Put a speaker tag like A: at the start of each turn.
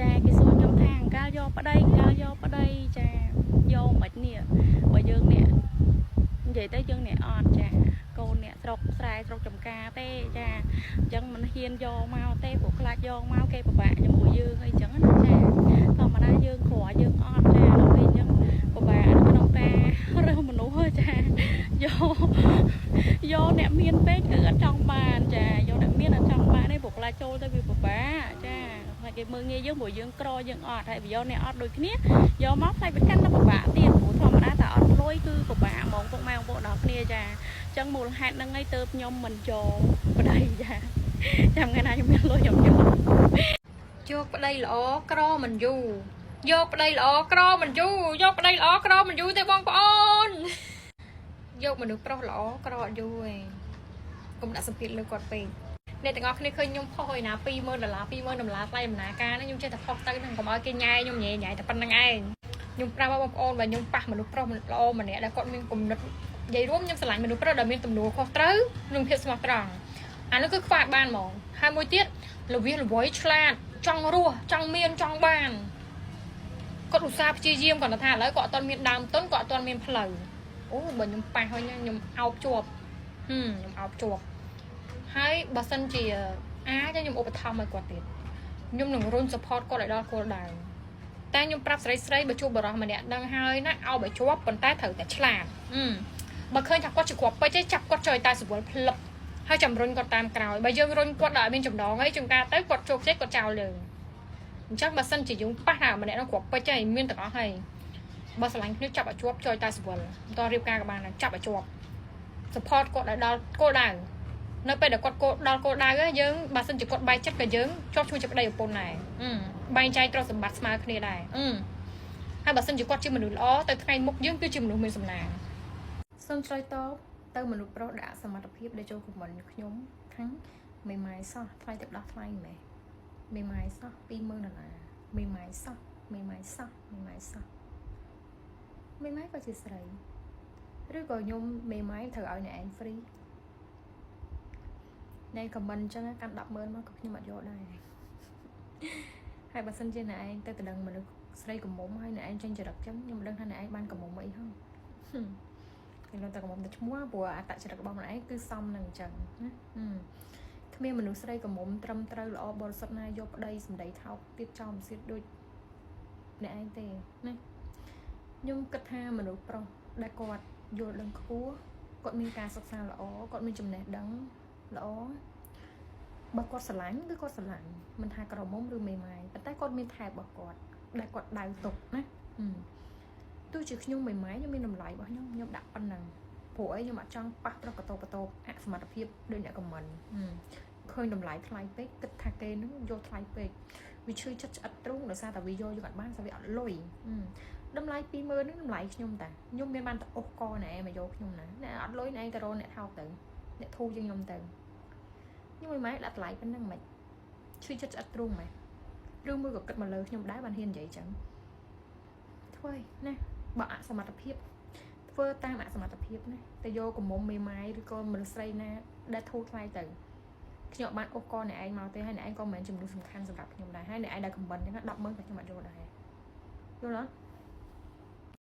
A: ចាគេសួរខ្ញុំថាអង្កាលយកប្តីអង្កាលយកប្តីចាយកមិននេះបើយើងអ្នកនិយាយទៅយើងអ្នកអត់ចាកូនអ្នកស្រុកស្រែស្រុកចំការទេចាអញ្ចឹងមិនហ៊ានយកមកទេព្រោះខ្លាចយកមកគេពិបាកជាមួយយើងអីចឹងណាចាធម្មតាយើងក្រយើងអត់ចាដល់ពេលអញ្ចឹងពិបាកនៅក្នុងការរើសមនុស្សហ៎ចាយកយកអ្នកមានពេកគឺអត់ចង់បានចាយកអ្នកមានអត់ចង់បានទេព្រោះខ្លាចចូលទៅវាពិបាកចាខ្លាចគេមើលងាយយើងព្រោះយើងក្រយើងអត់ហើយបើយកអ្នកអត់ដូចគ្នាយកមកខ្លាចវាកាន់តែពិបាកទៀតព្រោះធម្មតាតែអត់លុយគឺពិបាកហ្មងពុកម៉ែបងប្អូនដល់គ្នាចាអញ្ចឹងមូលហេតុហ្នឹងឯងទៅខ្ញុំមិនយកប្តីចាចាំថ្ងៃណាខ្ញុំមានលុយខ្ញុំយក
B: យកប្តីល្អក្រមិនយូរយកប្តីល្អក្រមិនយូរយកប្តីល្អក្រមិនយូរទេបងប្អូនយកមនុស្សប្រុសល្អក្រអត់យូរឯងកុំដាក់សម្ពាធលើគាត់ពេកអ្នកទាំងអស់គ្នាឃើញខ្ញុំផុសឲ្យណា20000ដុល្លារ20000ដុល្លារថ្លៃដំណើរការហ្នឹងខ្ញុំចេះតែផុសទៅហ្នឹងកុំឲ្យគេញ៉ែខ្ញុំញ៉ែញ៉ែតែប៉ុណ្្នឹងឯងខ្ញុំប្រាប់បងប្អូនបើខ្ញុំប៉ះមនុស្សប្រុសល្អម្នាក់ដែលគាត់មានគំនិតនិយាយរួមខ្ញុំស្រឡាញ់មនុស្សប្រុសដែលមានទំនួលខុសត្រូវនិងភាពស្មោះត្រង់អានោះគឺខ្វះបានហ្មងហើយមួយទៀតលវិសលវយឆ្លាតចង់រស់ចង់មានចង់បានគាត់ឧស្សាហ៍ព្យាយាមគាត់ថាឥឡូវគាត់អត់ទាន់មានដើមទុនគាត់អត់ទាន់មានផ្លូវអូបើខ្ញុំប៉ះហើយខ្ញុំអោបជាប់ហឹមខ្ញុំអោបជាប់ហើយបើសិនជាអាចខ្ញុំឧបត្ថម្ភឲ្យគាត់ទៀតខ្ញុំនឹងរុញ support គាត់ឲ្យដល់គោលដៅតែខ្ញុំប្រាប់ស្រីស្រីបើជួបបរិសម្នាក់ដឹងហើយណាអោបឲ្យជាប់ប៉ុន្តែត្រូវតែឆ្លាតបើឃើញថាគាត់ជាគ្រាប់ពេជ្រឯងចាប់គាត់ចុយតែស្រួលផ្លឹបហើយចាំរុញគាត់តាមក្រោយបើយើងរុញគាត់ដល់អត់មានចំណងអីជួនកាលទៅគាត់ជោគជ័យគាត់ចោលយើងអញ្ចឹងបើសិនជាយើងប៉ះថាម្នាក់នោះគ្រាប់ពេជ្រហើយមានទាំងអស់ហើយបើស្រឡាញ់គ្នាចាប់ឲ្យជាប់ចុយតែស្រួលមិនតរៀបការក៏បានដែរចាប់ឲ្យជាប់ support គាត់ឲ្យដល់គោលដៅនៅពេលដែលគាត់គោលដល់គោលដៅយើងបើសិនជាគាត់បែកចិត្តក៏យើងជាប់ឈ្មោះជាប្តីប្រពន្ធដែរបែងចែកទ្រព្យសម្បត្តិស្មើគ្នាដែរហើយបើសិនជាគាត់ជាមនុស្សល្អទៅថ្ងៃមុខយើងគឺជាមនុស្សមានសំណាងសូមឆ្លើយតបទៅមនុស្សប្រុសដែលអសមត្ថភាពដែលចូល comment ខ្ញុំខាងមេម៉ាយសោះថ្លៃទឹកដោះថ្លៃម៉េះមេម៉ាយសោះ20000ដុល្លារមេម៉ាយសោះមេម៉ាយសោះមេម៉ាយសោះមេម៉ាយក៏ជាស្រីឬក៏ខ្ញុំមេម៉ាយត្រូវឲ្យអ្នកឯង free ណែ comment អញ្ចឹងកាន់100000មកក៏ខ្ញុំអត់យកដែរហើយបើសិនជាអ្នកឯងទៅកដឹងមនុស្សស្រីកំមុំហើយអ្នកឯងចេញចរិតអញ្ចឹងខ្ញុំមិនដឹងថាអ្នកឯងបានកំមុំអីហងខ្ញុំតែកំមុំតែឈ្មោះព្រោះអត្តចរិតរបស់ម្នាក់ឯងគឺសមនឹងអញ្ចឹងណាគ្មានមនុស្សស្រីកំមុំត្រឹមត្រូវល្អបរិសុទ្ធណាយកប្តីសម្ដីថោកទៀតចោលមិនសៀតដូចអ្នកឯងទេណាខ្ញុំគិតថាមនុស្សប្រុសដែលគាត់យល់ដឹងខ្ពស់គាត់មានការសិក្សាល្អគាត់មានចំណេះដឹងល្អបើគាត់ស្រឡាញ់គឺគាត់ស្រឡាញ់មិនថាក្រមុំឬមេម៉ាយប៉ុន្តែគាត់មានថែបរបស់គាត់ដែលគាត់ដៅទុកណាទោះជាខ្ញុំមេម៉ាយខ្ញុំមានតម្លៃរបស់ខ្ញុំខ្ញុំដាក់ប៉ុណ្ណឹងព្រោះអីខ្ញុំអត់ចង់ប៉ះប្រុសកតោបតោអសមត្ថភាពដូចអ្នក comment ឃើញតម្លៃថ្លៃពេកគិតថាគេនឹងយកថ្លៃពេកវាឈឺចិត្តឆ្អិតទ្រូងដោយសារតែវាយកយកអត់បានសារវាអត់លុយតម្លៃ20000ហ្នឹងតម្លៃខ្ញុំតាខ្ញុំមានបានតែអុសកណែមកយកខ្ញុំណាអ្នកអត់លុយណែឯងទៅរកអ្នកថោកទៅអ្នកធូរជាងខ្ញុំទៅខ្ញុំមិនម៉ែដាក់តម្លៃប៉ុណ្ណឹងមិនឈឺចិត្តឆ្អិតទ្រូងម៉េចឬមួយក៏គិតមកលើខ្ញុំដែរបានហ៊ាននិយាយចឹងធ្វើណាបើអសមត្ថភាពធ្វើតាមអសមត្ថភាពណាតែយកកំមុំមេម៉ាយឬក៏មនុស្សស្រីណាដែលធូរថ្លៃទៅខ្ញុំអត់បានអូសកអ្នកឯងមកទេហើយអ្នកឯងក៏មិនមែនជាមនុស្សសំខាន់សម្រាប់ខ្ញុំដែរហើយអ្នកឯងដែល comment ចឹង100000ក៏ខ្ញុំអត់យកដែរយល់អត់?